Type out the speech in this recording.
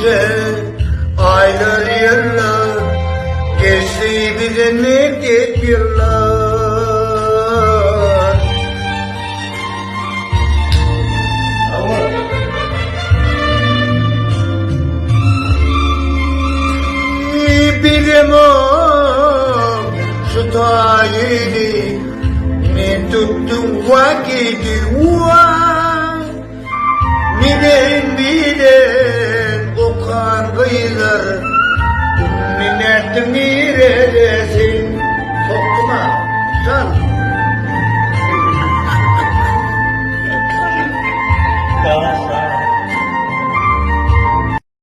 Niçe aýlar ýyllar geçdi bize ne dek ýyllar. Bilemok şu taýyny men tutdum wakydy waý. Menen bilen okan gyzlar Indi nätdiňiz?